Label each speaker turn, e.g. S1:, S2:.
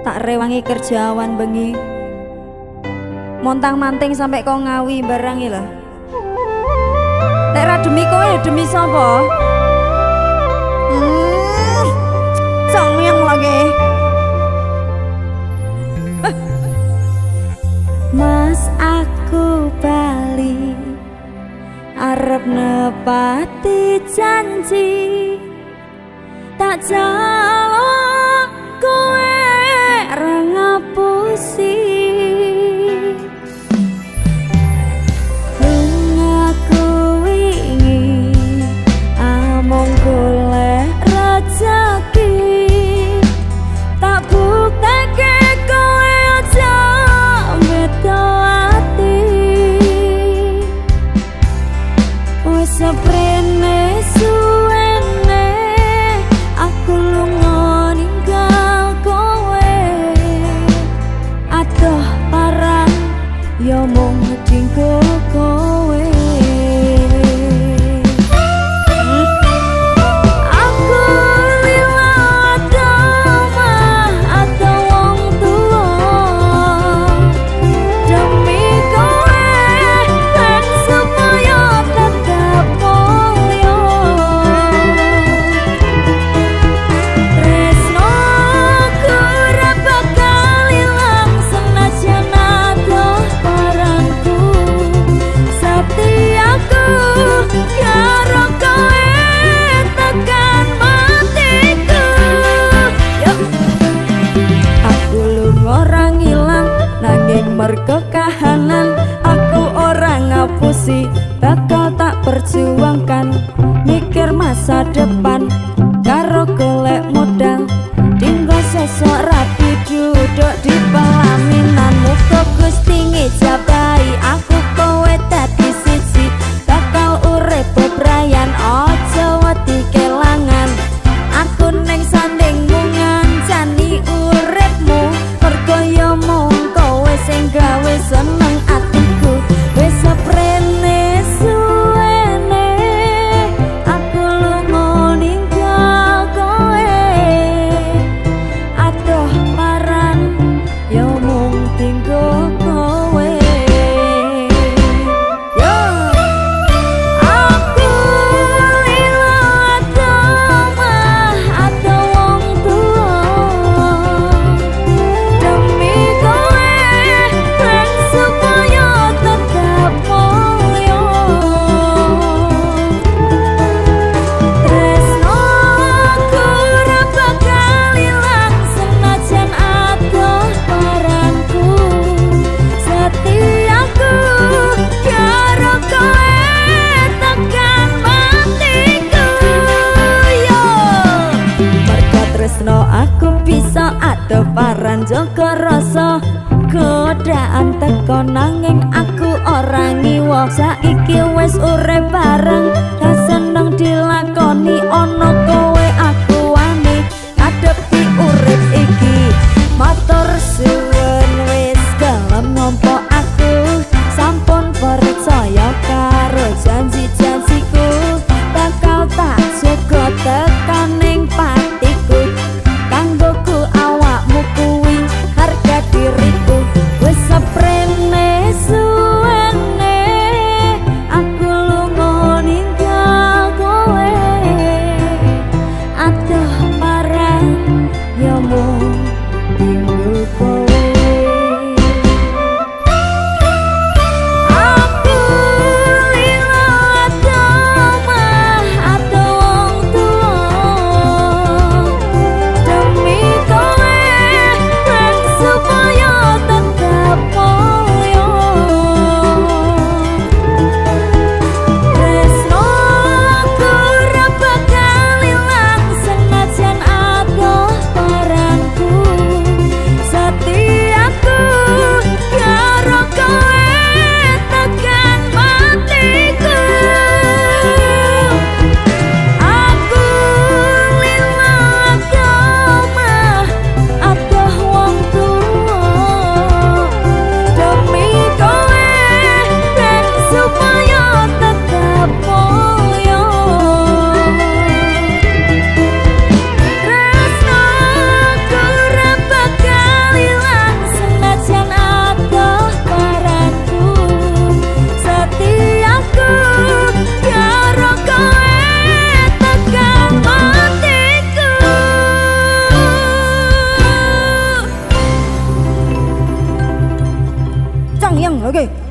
S1: Tak rewangi kerja awan bengi, montang-manting sampai kok Ngawi barang iki lho. Nek ra demi kowe ya demi sapa? Sangyang lagi. Mas, aku bali arep nepati janji, tak jaluk kowe ra ngapusi. Lungaku wingi amung golek rejeki, tak bukteke kowe aja beda ati. Wis seprene suwene aku lunga ninggal kowe, adoh paran ya mung dinggo kowe. Aku lila omah atau wong tuwa demi kowe, ben supaya tetep mulya. Tresnoku ora bakal ilang senajan adoh paranku. Setiaku karo kowe tekan matiku. Yo. Aku lunga ora ngilang nanging mergo kahanan, aku ora ngapusi, bakal tak perjuangkan. Mikir masa depan karo golek modal, dinggo sesuk rapi duduk di pelaminan. Muga Gusti ngijabahi aku kowe dadi siji, bakal urip bebrayan, aja wedi kelangan. Aku ning sandingmu ngancani uripmu, mergo ya mung kowe sing gawe seneng atiku. Wis seprene suwene aku lunga ninggal kowe, adoh paran ya mung dinggo kowe. Yo. Aku lila omah atau wong tuwa demi kowe, ben supaya tetep mulya. Tresnoku ora bakal ilang senajan adoh paranku. Setiaku karo kowe tekan matiku. Yo. Mergo tresno aku bisa adoh paran jaga rasa, godaan teko nanging aku ora ngiwa. Saiki wis urip bareng, tak seneng dilakoni, ana kowe aku wani ngadepi urip iki. Matur suwun wis gelem nampa aku, sampun percaya karo janji-janjiku, bakal tak jaga tekaning patiku. Kanggoku awakmu kuwi harga diriku. Wis seprene suwene aku lunga ninggal kowe. Oke.